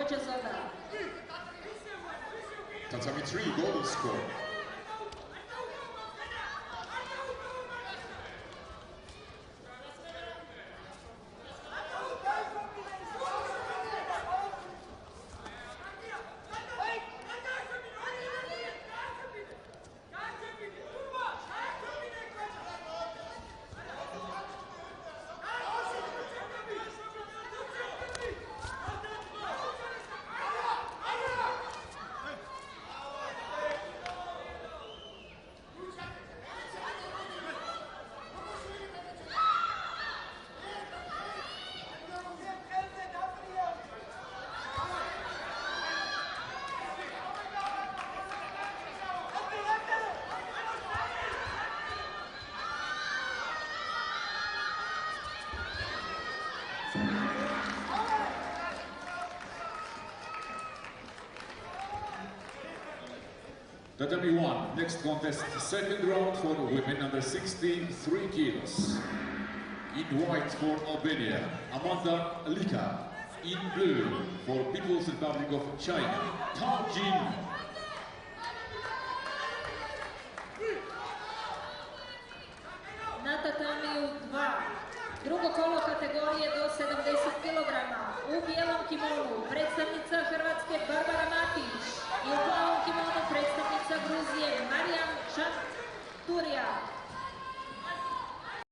Хоҷазода. Tatami 3, golden score. Tatami 1, next contest, second round for women under 63 kilos. In white for Albania, Amanda Lika. In blue for People's Republic of China, Tao Jin. Na tatamiju 2, drugo kolo kategorije do 70 kg. U bijelom kimonu predstavnica Hrvatske Barbara Matić i u plavom kimonu predstavnica Gruzije Marijam Čanturija.